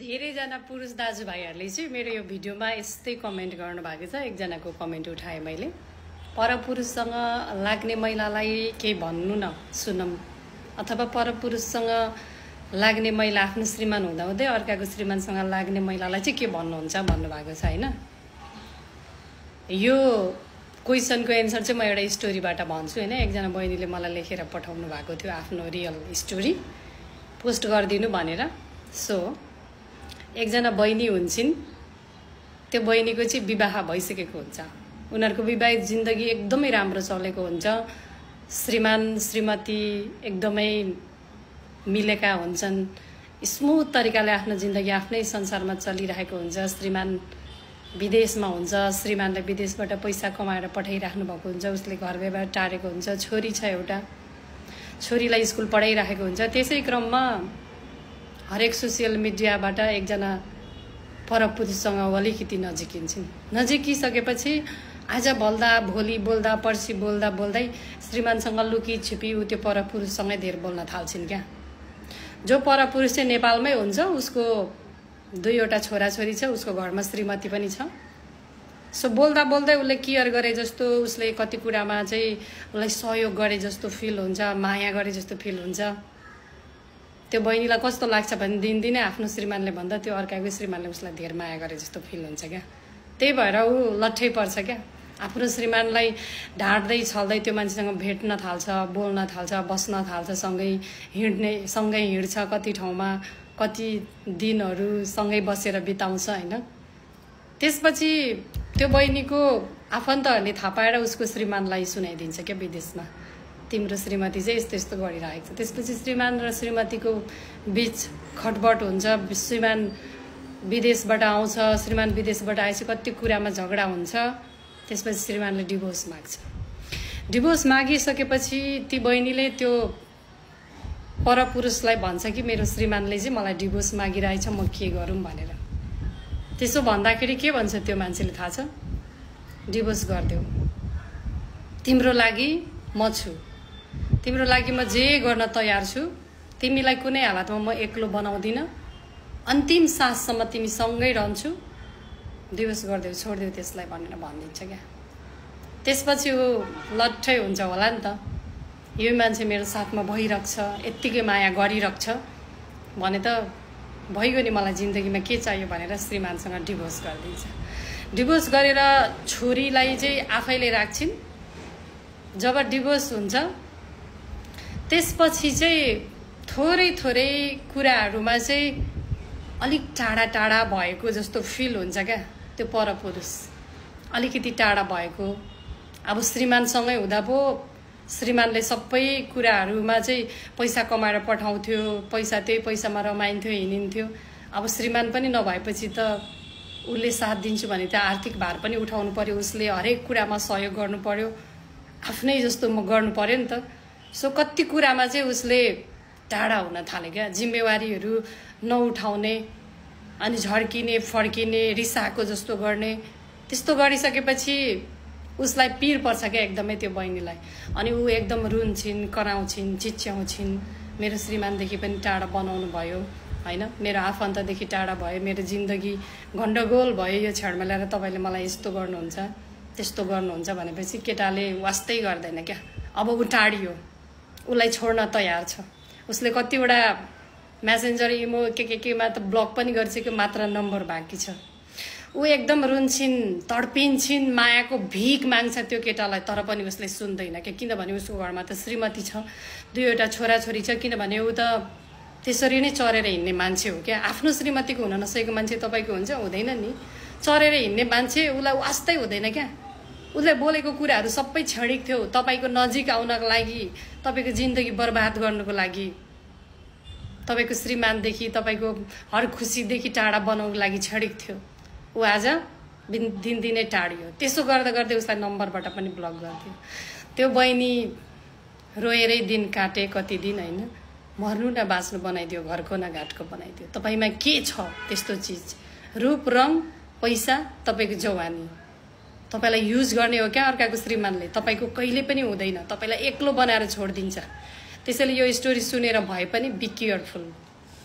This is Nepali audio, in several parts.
धेरैजना पुरुष दाजुभाइहरूले चाहिँ मेरो यो भिडियोमा यस्तै कमेन्ट गर्नुभएको छ। एकजनाको कमेन्ट उठाएँ मैले, परपुरुषसँग लाग्ने महिलालाई केही भन्नु न सुनम, अथवा परपुरुषसँग लाग्ने महिला आफ्नो श्रीमान हुँदाहुँदै अर्काको श्रीमानसँग लाग्ने महिलालाई चाहिँ के भन्नुहुन्छ भन्नुभएको छ हैन। यो क्वेसनको एन्सर चाहिँ म एउटा स्टोरीबाट भन्छु हैन। एकजना बहिनीले मलाई लेखेर पठाउनु भएको थियो आफ्नो रियल स्टोरी पोस्ट गरिदिनु भनेर। सो एकजना बहिनी हुन्छन्, त्यो बहिनीको चाहिँ विवाह भइसकेको हुन्छ, उनीहरूको विवाहित जिन्दगी एकदमै राम्रो चलेको हुन्छ, श्रीमान श्रीमती एकदमै मिलेका हुन्छन्, स्मुथ तरिकाले आफ्नो जिन्दगी आफ्नै संसारमा चलिरहेको हुन्छ। श्रीमान विदेशमा हुन्छ, श्रीमानले विदेशबाट पैसा कमाएर पठाइराख्नु भएको हुन्छ, उसले घर व्यवहार टारेको हुन्छ, छोरी छ एउटा, छोरीलाई स्कुल पढाइराखेको हुन्छ। त्यसै क्रममा हरेक सोसियल मिडियाबाट एकजना परपुरुषसँग अलिकति नजिकिसकेपछि आज बोल्दा भोलि बोल्दा पर्सि बोल्दा बोल्दै श्रीमानसँग लुकी छिपी ऊ त्यो परपुरुषसँगै धेर बोल्न थाल्छिन् क्या। जो परपुरुष चाहिँ नेपालमै हुन्छ, उसको दुईवटा छोराछोरी छ, उसको घरमा श्रीमती पनि छ। सो बोल्दा बोल्दै उसले केयर गरे जस्तो, उसले कति कुरामा चाहिँ उसलाई सहयोग गरे जस्तो फिल हुन्छ, माया गरे जस्तो फिल हुन्छ। त्यो बहिनीलाई कस्तो लाग्छ भने दिनदिनै आफ्नो श्रीमानले भन्दा त्यो अर्काको श्रीमानले उसलाई धेर माया गरे जस्तो फिल हुन्छ क्या। त्यही भएर ऊ लट्ठै पर्छ क्या। आफ्नो श्रीमानलाई ढाँट्दै छल्दै त्यो मान्छेसँग भेट्न थाल्छ, बोल्न थाल्छ, बस्न थाल्छ, सँगै हिँड्छ, कति ठाउँमा कति दिनहरू सँगै बसेर बिताउँछ हैन। त्यसपछि त्यो बहिनीको आफन्तहरूले थाहा पाएर उसको श्रीमानलाई सुनाइदिन्छ क्या विदेशमा, तिम्रो श्रीमती चाहिँ यस्तो यस्तो गरिरहेको छ। त्यसपछि श्रीमान र श्रीमतीको बीच खटबट हुन्छ, श्रीमान विदेशबाट आउँछ, श्रीमान विदेशबाट आएपछि कति कुरामा झगडा हुन्छ। त्यसपछि श्रीमानले डिभोर्स माग्छ। डिभोर्स मागिसकेपछि ती बहिनीले त्यो परपुरुषलाई भन्छ कि मेरो श्रीमानले चाहिँ मलाई डिभोर्स मागिरहेछ, म के गरौँ भनेर। त्यसो भन्दाखेरि के भन्छ त्यो मान्छेले थाहा छ? डिभोर्स गरिदेऊ, तिम्रो लागि म छु, तिम्रो लागि म जे गर्न तयार छु, तिमीलाई कुनै हालतमा म एक्लो बनाउँदिन, अन्तिम साससम्म तिमी सँगै रहन्छु, डिभोर्स गरिदेऊ, छोडिदेऊ त्यसलाई भनेर भनिदिन्छ क्या। त्यसपछि ऊ लट्ठै हुन्छ होला नि त, यो मान्छे मेरो साथमा भइरहेको छ, यत्तिकै माया गरिरहेको छ भने त भइगयो नि, मलाई जिन्दगीमा के चाहियो भनेर श्रीमानसँग डिभोर्स गरिदिन्छ। डिभोर्स गरेर छोरीलाई चाहिँ आफैले राख्छिन्। जब डिभोर्स हुन्छ त्यसपछि चाहिँ थोरै थोरै कुराहरूमा चाहिँ अलिक टाढा टाढा भएको जस्तो फिल हुन्छ क्या। त्यो परपुरुष अलिकति टाढा भएको, अब श्रीमानसँगै हुँदा पो श्रीमानले सबै कुराहरूमा चाहिँ पैसा कमाएर पठाउँथ्यो, पैसा त्यही पैसामा रमाइन्थ्यो, हिँडिन्थ्यो। अब श्रीमान पनि नभएपछि त उसले साथ दिन्छु भने त आर्थिक भार पनि उठाउनु पर्यो, उसले हरेक कुरामा सहयोग गर्नु पर्यो, आफ्नै जस्तो म गर्नु पर्यो नि त। सो कति कुरामा चाहिँ उसले टाढा हुन थाल्यो क्या, जिम्मेवारीहरू नउठाउने, अनि झर्किने फर्किने, रिसाएको जस्तो गर्ने। त्यस्तो गरिसकेपछि उसलाई पिर पर्छ क्या एकदमै त्यो बहिनीलाई। अनि ऊ एकदम रुन्छिन्, कराउँछिन्, चिच्याउँछिन्, मेरो श्रीमानदेखि पनि टाढा बनाउनु भयो हैन, मेरो आफन्तदेखि टाढा भयो, मेरो जिन्दगी गण्डगोल भयो, यो क्षणमा ल्याएर तपाईँले मलाई यस्तो गर्नुहुन्छ त्यस्तो गर्नुहुन्छ भनेपछि केटाले वास्तै गर्दैन क्या। अब ऊ टाढियो, उसलाई छोड्न तयार छ। उसले कतिवटा मेसेन्जर इमो केमा त ब्लक पनि गरिसक्यो, मात्र नम्बर बाँकी छ। ऊ एकदम रुन्छिन्, तडपिन्छिन्, मायाको भिख माग्छ त्यो केटालाई, तर पनि उसले सुन्दैन क्या। किनभने उसको घरमा त श्रीमती छ, दुईवटा छोराछोरी छ। किनभने ऊ त त्यसरी नै चरेर हिँड्ने मान्छे हो क्या। आफ्नो श्रीमतीको हुन नसकेको मान्छे तपाईँको हुन्छ? हुँदैन नि। चरेर हिँड्ने मान्छे, उसलाई वास्तै हुँदैन क्या। उसले बोलेको कुराहरू सबै क्षणिक थियो, तपाईँको नजिक आउनको लागि, तपाईँको जिन्दगी बर्बाद गर्नुको लागि, तपाईँको श्रीमानदेखि, तपाईँको हर खुसीदेखि टाढा बनाउनुको लागि क्षणिक थियो। ऊ आज दिनदिनै टाढियो। त्यसो गर्दा गर्दै उसलाई नम्बरबाट पनि ब्लक गर्थ्यो। त्यो बहिनी रोएरै दिन काटे, कति दिन होइन, मर्नु न बाँच्नु बनाइदियो, घरको न घाटको बनाइदियो। तपाईँमा के छ त्यस्तो चिज? रूप, रङ, पैसा, तपाईँको जवानी, तपाईँलाई युज गर्ने हो क्या अर्काको श्रीमानले। तपाईँको कहिले पनि हुँदैन, तपाईँलाई एक्लो बनाएर छोडिदिन्छ। त्यसैले यो स्टोरी सुनेर भए पनि बी केयरफुल।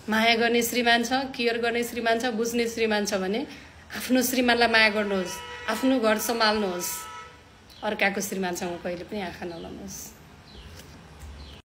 माया गर्ने श्रीमान छ, केयर गर्ने श्रीमान छ, बुझ्ने श्रीमान छ भने आफ्नो श्रीमानलाई माया गर्नुहोस्, आफ्नो घर सम्हाल्नुहोस्, अर्काको श्रीमानसँग कहिले पनि आँखा नलाउनुहोस्।